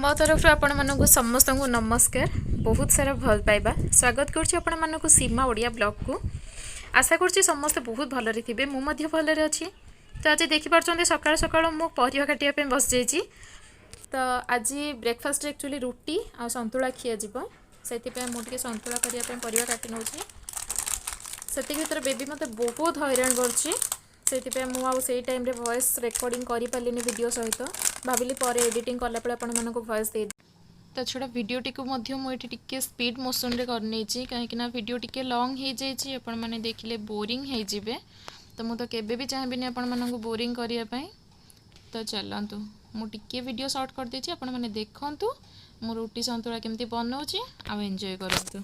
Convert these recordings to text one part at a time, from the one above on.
ମୋ ତରଫରୁ ଆପଣମାନଙ୍କୁ ସମସ୍ତଙ୍କୁ ନମସ୍କାର, ବହୁତ ସାରା ଭଲ ପାଇବା। ସ୍ୱାଗତ କରୁଛି ଆପଣମାନଙ୍କୁ ସୀମା ଓଡ଼ିଆ ବ୍ଲଗକୁ। ଆଶା କରୁଛି ସମସ୍ତେ ବହୁତ ଭଲରେ ଥିବେ। ମୁଁ ମଧ୍ୟ ଭଲରେ ଅଛି। ତ ଆଜି ଦେଖିପାରୁଛନ୍ତି, ସକାଳୁ ସକାଳୁ ମୁଁ ପରିବା କାଟିବା ପାଇଁ ବସିଯାଇଛି। ତ ଆଜି ବ୍ରେକଫାଷ୍ଟରେ ଆକ୍ଚୁଆଲି ରୁଟି ଆଉ ସନ୍ତୁଳା ଖିଆଯିବ। ସେଥିପାଇଁ ମୁଁ ଟିକେ ସନ୍ତୁଳା କରିବା ପାଇଁ ପରିବା କାଟି ନେଉଛି। ସେତିକି ଭିତରେ ବେବି ମୋତେ ବହୁତ ହଇରାଣ କରୁଛି। ସେଥିପାଇଁ ମୁଁ ଆଉ ସେଇ ଟାଇମ୍ରେ ଭଏସ୍ ରେକର୍ଡ଼ିଂ କରିପାରିଲିନି ଭିଡ଼ିଓ ସହିତ। ଭାବିଲି ପରେ ଏଡ଼ିଟିଂ କଲାବେଳେ ଆପଣମାନଙ୍କୁ ଭଏସ୍ ଦେଇ। ତା ଛଡ଼ା ଭିଡ଼ିଓଟିକୁ ମଧ୍ୟ ମୁଁ ଏଠି ଟିକେ ସ୍ପିଡ଼ ମୋସନ୍ରେ କରିନେଇଛି, କାହିଁକିନା ଭିଡ଼ିଓ ଟିକେ ଲଙ୍ଗ୍ ହେଇଯାଇଛି, ଆପଣମାନେ ଦେଖିଲେ ବୋରିଂ ହେଇଯିବେ। ତ ମୁଁ ତ କେବେ ବି ଚାହିଁବିନି ଆପଣମାନଙ୍କୁ ବୋରିଂ କରିବା ପାଇଁ। ତ ଚାଲନ୍ତୁ, ମୁଁ ଟିକେ ଭିଡ଼ିଓ ସର୍ଟ କରିଦେଇଛି। ଆପଣମାନେ ଦେଖନ୍ତୁ ମୁଁ ରୁଟି ସନ୍ତୁଳା କେମିତି ବନାଉଛି ଆଉ ଏନ୍ଜୟ କରନ୍ତୁ।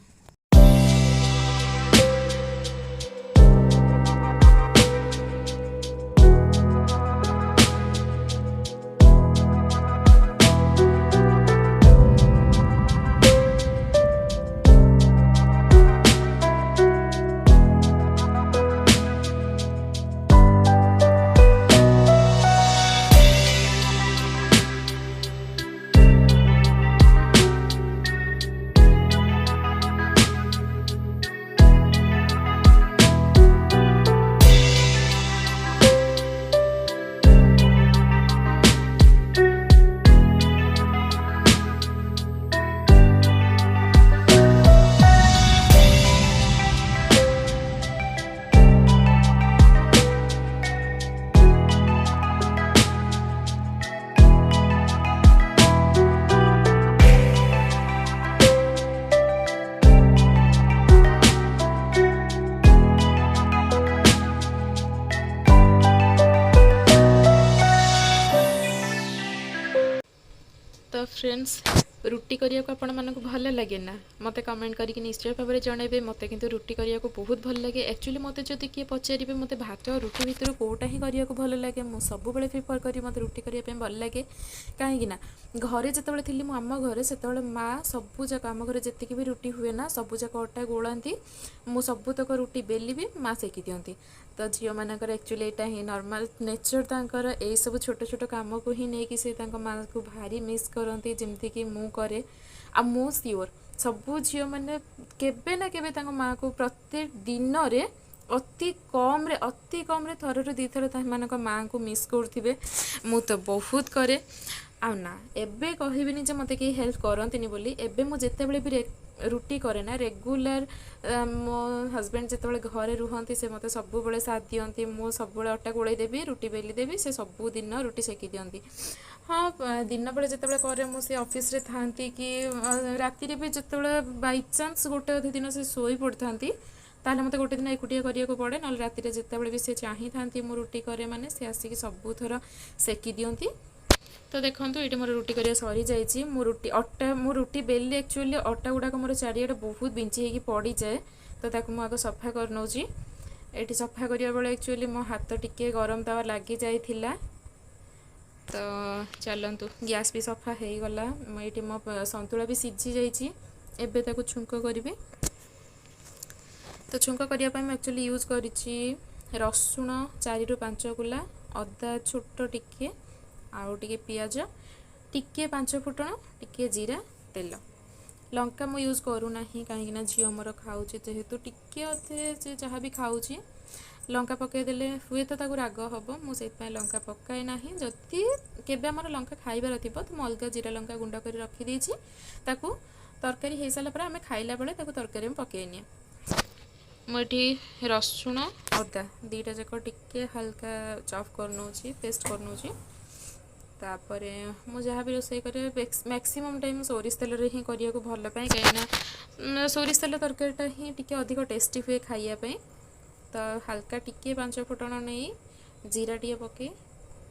ତ ଫ୍ରେଣ୍ଡସ୍, ରୁଟି କରିବାକୁ ଆପଣମାନଙ୍କୁ ଭଲ ଲାଗେ ନା? ମୋତେ କମେଣ୍ଟ କରିକି ନିଶ୍ଚୟ ଭାବରେ ଜଣାଇବେ। ମୋତେ କିନ୍ତୁ ରୁଟି କରିବାକୁ ବହୁତ ଭଲ ଲାଗେ। ଆକ୍ଚୁଆଲି ମୋତେ ଯଦି କିଏ ପଚାରିବେ ମୋତେ ଭାତ ଆଉ ରୁଟି ଭିତରୁ କେଉଁଟା ହିଁ କରିବାକୁ ଭଲ ଲାଗେ, ମୁଁ ସବୁବେଳେ ପ୍ରିଫର୍ କରିବି ମୋତେ ରୁଟି କରିବା ପାଇଁ ଭଲ ଲାଗେ। କାହିଁକି ନା ଘରେ ଯେତେବେଳେ ଥିଲି ମୁଁ ଆମ ଘରେ, ସେତେବେଳେ ମା ସବୁଯାକ, ଆମ ଘରେ ଯେତିକି ବି ରୁଟି ହୁଏ ନା, ସବୁଯାକ ଅଟା ଗୋଳାନ୍ତି। ମୁଁ ସବୁତକ ରୁଟି ବେଲିବି, ମା ସେକି ଦିଅନ୍ତି। ତ ଝିଅମାନଙ୍କର ଆକ୍ଚୁଆଲି ଏଇଟା ହିଁ ନର୍ମାଲ୍ ନେଚର୍। ତାଙ୍କର ଏଇସବୁ ଛୋଟ ଛୋଟ କାମକୁ ହିଁ ନେଇକି ସେ ତାଙ୍କ ମାଆକୁ ଭାରି ମିସ୍ କରନ୍ତି, ଯେମିତିକି ମୁଁ କରେ। ଆଉ ମୁଁ ସିଓର, ସବୁ ଝିଅମାନେ କେବେ ନା କେବେ ତାଙ୍କ ମାଆକୁ ପ୍ରତ୍ୟେକ ଦିନରେ ଅତି କମ୍ରେ ଥରରୁ ଦୁଇଥର ସେମାନଙ୍କ ମାଆଙ୍କୁ ମିସ୍ କରୁଥିବେ। ମୁଁ ତ ବହୁତ କରେ। ଆଉ ନା, ଏବେ କହିବିନି ଯେ ମୋତେ କେହି ହେଲ୍ପ କରନ୍ତିନି ବୋଲି। ଏବେ ମୁଁ ଯେତେବେଳେ ବି ରୁଟି କରେ ନା, ରେଗୁଲାର ମୋ ହଜବେଣ୍ଡ ଯେତେବେଳେ ଘରେ ରୁହନ୍ତି, ସେ ମୋତେ ସବୁବେଳେ ସାଥ ଦିଅନ୍ତି। ମୁଁ ସବୁବେଳେ ଅଟା ଗୋଳେଇ ଦେବି, ରୁଟି ବେଲି ଦେବି, ସେ ସବୁଦିନ ରୁଟି ସେକି ଦିଅନ୍ତି। ହଁ, ଦିନବେଳେ ଯେତେବେଳେ କରେ ମୁଁ, ସେ ଅଫିସରେ ଥାଆନ୍ତି କି ରାତିରେ ବି ଯେତେବେଳେ ବାଇଚାନ୍ସ ଗୋଟେ ଅଧେ ଦିନ ସେ ଶୋଇ ପଡ଼ିଥାନ୍ତି, ତାହେଲେ ମୋତେ ଗୋଟେ ଦିନ ଏକୁଟିଆ କରିବାକୁ ପଡ଼େ। ନହେଲେ ରାତିରେ ଯେତେବେଳେ ବି ସେ ଚାହିଁଥାନ୍ତି ମୁଁ ରୁଟି କରେ, ମାନେ ସେ ଆସିକି ସବୁଥର ସେକି ଦିଅନ୍ତି। ତ ଦେଖନ୍ତୁ, ଏଇଠି ମୋର ରୁଟି କରିବା ସରିଯାଇଛି। ମୁଁ ରୁଟି ଅଟା ମୁଁ ରୁଟି ବେଲି ଆକ୍ଚୁଆଲି ଅଟା ଗୁଡ଼ାକ ମୋର ଚାରିଆଡ଼େ ବହୁତ ବିଞ୍ଚି ହେଇକି ପଡ଼ିଯାଏ। ତ ତାକୁ ମୁଁ ଆଗ ସଫା କରିନେଉଛି। ଏଇଠି ସଫା କରିବା ବେଳେ ଆକ୍ଚୁଆଲି ମୋ ହାତ ଟିକେ ଗରମ ତାୱା ଲାଗି ଯାଇଥିଲା। ତ ଚାଲନ୍ତୁ, ଗ୍ୟାସ୍ ବି ସଫା ହେଇଗଲା। ମୁଁ ଏଇଠି ମୋ ସନ୍ତୁଳା ବି ସିଝି ଯାଇଛି। ଏବେ ତାକୁ ଛୁଙ୍କ କରିବି। ତ ଛୁଙ୍କ କରିବା ପାଇଁ ମୁଁ ଆକ୍ଚୁଆଲି ୟୁଜ୍ କରିଛି ରସୁଣ 4ରୁ 5 କୁଲା, ଅଦା ଛୋଟ ଟିକେ, ଆଉ ଟିକେ ପିଆଜ, ଟିକେ ପାଞ୍ଚ ଫୁଟଣ, ଟିକେ ଜିରା, ତେଲ। ଲଙ୍କା ମୁଁ ୟୁଜ୍ କରୁନାହିଁ, କାହିଁକିନା ଝିଅ ମୋର ଖାଉଛି ଯେହେତୁ ଟିକେ ଅଧେ, ସେ ଯାହା ବି ଖାଉଛି, ଲଙ୍କା ପକାଇଦେଲେ ହୁଏତ ତାକୁ ରାଗ ହେବ। ମୁଁ ସେଇଥିପାଇଁ ଲଙ୍କା ପକାଏ ନାହିଁ। ଯଦି କେବେ ଆମର ଲଙ୍କା ଖାଇବାର ଥିବ, ତ ମୁଁ ଅଲଗା ଜିରା ଲଙ୍କା ଗୁଣ୍ଡ କରି ରଖିଦେଇଛି। ତାକୁ ତରକାରୀ ହେଇସାରିଲା ପରେ, ଆମେ ଖାଇଲା ବେଳେ ତାକୁ ତରକାରୀ ମୁଁ ପକାଇ ନିଏ। ମୁଁ ଏଠି ରସୁଣ ଅଦା ଦୁଇଟା ଯାକ ଟିକେ ହାଲକା ଚପ୍ କରିନେଉଛି, ପେଷ୍ଟ କରିନେଉଛି। ତାପରେ ମୁଁ ଯାହା ବି ରୋଷେଇ କରେ, ମ୍ୟାକ୍ସିମମ୍ ଟାଇମ୍ ସୋରିଷ ତେଲରେ ହିଁ କରିବାକୁ ଭଲ ପାଏ, କାହିଁକିନା ସୋରିଷ ତେଲ ତରକାରୀଟା ହିଁ ଟିକେ ଅଧିକ ଟେଷ୍ଟି ହୁଏ ଖାଇବା ପାଇଁ। ତ ହାଲକା ଟିକେ ପାଞ୍ଚ ଫୁଟଣ ନେଇ, ଜିରା ଟିକେ ପକାଇ,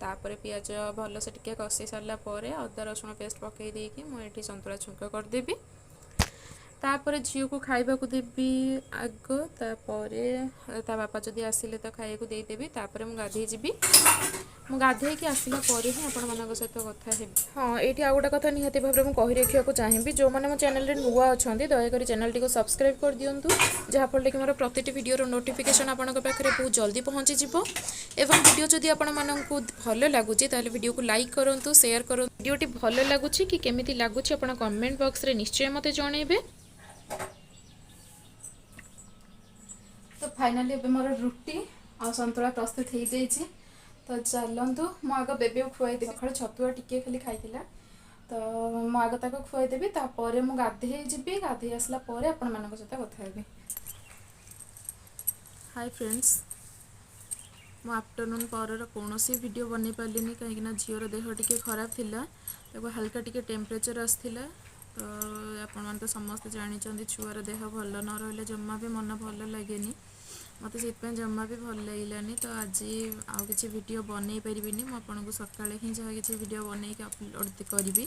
ତାପରେ ପିଆଜ ଭଲସେ ଟିକେ କଷି ସାରିଲା ପରେ ଅଦା ରସୁଣ ପେଷ୍ଟ ପକାଇ ଦେଇକି ମୁଁ ଏଠି ସନ୍ତୁଳା ଛୁଙ୍କ କରିଦେବି। ତାପରେ ଝିଅକୁ ଖାଇବାକୁ ଦେବି ଆଗ। ତାପରେ ତା ବାପା ଯଦି ଆସିଲେ ତ ଖାଇବାକୁ ଦେଇଦେବି। ତାପରେ ମୁଁ ଗାଧେଇ ଯିବି। ମୁଁ ଗାଧେଇକି ଆସିଲା ପରେ ହିଁ ଆପଣମାନଙ୍କ ସହିତ କଥା ହେବି। ହଁ, ଏଇଠି ଆଉ ଗୋଟେ କଥା ନିହାତି ଭାବରେ ମୁଁ କହି ରଖିବାକୁ ଚାହିଁବି, ଯେଉଁମାନେ ମୋ ଚ୍ୟାନେଲରେ ନୂଆ ଅଛନ୍ତି, ଦୟାକରି ଚ୍ୟାନେଲଟିକୁ ସବସ୍କ୍ରାଇବ୍ କରିଦିଅନ୍ତୁ, ଯାହାଫଳରେ କି ମୋର ପ୍ରତିଟି ଭିଡ଼ିଓର ନୋଟିଫିକେସନ୍ ଆପଣଙ୍କ ପାଖରେ ବହୁତ ଜଲ୍ଦି ପହଞ୍ଚିଯିବ। ଏବଂ ଭିଡ଼ିଓ ଯଦି ଆପଣମାନଙ୍କୁ ଭଲ ଲାଗୁଛି, ତାହେଲେ ଭିଡ଼ିଓକୁ ଲାଇକ୍ କରନ୍ତୁ, ସେୟାର କରନ୍ତୁ। ଭିଡ଼ିଓଟି ଭଲ ଲାଗୁଛି କି କେମିତି ଲାଗୁଛି, ଆପଣ କମେଣ୍ଟ ବକ୍ସରେ ନିଶ୍ଚୟ ମୋତେ ଜଣାଇବେ। ତ ଫାଇନାଲି ଏବେ ମୋର ରୁଟି ଆଉ ସନ୍ତୁଳା ପ୍ରସ୍ତୁତ ହେଇଯାଇଛି। ତ ଚାଲନ୍ତୁ, ମୁଁ ଆଗ ବେବିକୁ ଖୁଆଇଦେବି। ସକାଳୁ ଛତୁଆ ଟିକିଏ ଖାଲି ଖାଇଥିଲା। ତ ମୁଁ ଆଗ ତାକୁ ଖୁଆଇଦେବି, ତାପରେ ମୁଁ ଗାଧେଇ ଯିବି। ଗାଧେଇ ଆସିଲା ପରେ ଆପଣମାନଙ୍କ ସହିତ କଥା ହେବି। ହାଇ ଫ୍ରେଣ୍ଡସ୍, ମୁଁ ଆଫ୍ଟରନୁନ୍ ପରର କୌଣସି ଭିଡ଼ିଓ ବନେଇ ପାରିଲିନି, କାହିଁକିନା ଝିଅର ଦେହ ଟିକେ ଖରାପ ଥିଲା। ତାକୁ ହାଲକା ଟିକେ ଟେମ୍ପରେଚର୍ ଆସିଥିଲା। ତ ଆପଣମାନେ ତ ସମସ୍ତେ ଜାଣିଛନ୍ତି, ଛୁଆର ଦେହ ଭଲ ନ ରହିଲେ ଜମା ବି ମନ ଭଲ ଲାଗେନି। ମୋତେ ସେଥିପାଇଁ ଜମା ବି ଭଲ ଲାଗିଲାନି। ତ ଆଜି ଆଉ କିଛି ଭିଡ଼ିଓ ବନେଇ ପାରିବିନି। ମୁଁ ଆପଣଙ୍କୁ ସକାଳେ ହିଁ ଯାହା କିଛି ଭିଡ଼ିଓ ବନେଇକି ଅପଲୋଡ଼ କରିବି।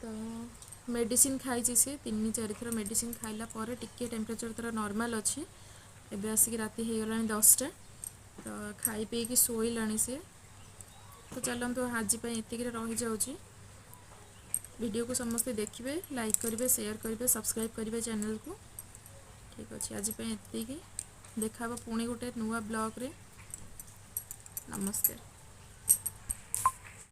ତ ମେଡ଼ିସିନ ଖାଇଛି ସେ, ତିନି ଚାରିଥର ମେଡ଼ିସିନ ଖାଇଲା ପରେ ଟିକେ ଟେମ୍ପରେଚର୍ ତା'ର ନର୍ମାଲ୍ ଅଛି। ଏବେ ଆସିକି ରାତି ହେଇଗଲାଣି 10ଟା। ତ ଖାଇ ପିଇକି ଶୋଇଲାଣି ସେ। ତ ଚାଲନ୍ତୁ, ଆଜି ପାଇଁ ଏତିକିରେ ରହିଯାଉଛି। ଭିଡ଼ିଓକୁ ସମସ୍ତେ ଦେଖିବେ, ଲାଇକ୍ କରିବେ, ସେୟାର କରିବେ, ସବସ୍କ୍ରାଇବ୍ କରିବେ ଚ୍ୟାନେଲକୁ। ଠିକ୍ ଅଛି, ଆଜି ପାଇଁ ଏତିକି। ଦେଖା ହେବ ପୁଣି ଗୋଟେ ନୂଆ ବ୍ଲଗ୍ରେ। ନମସ୍କାର।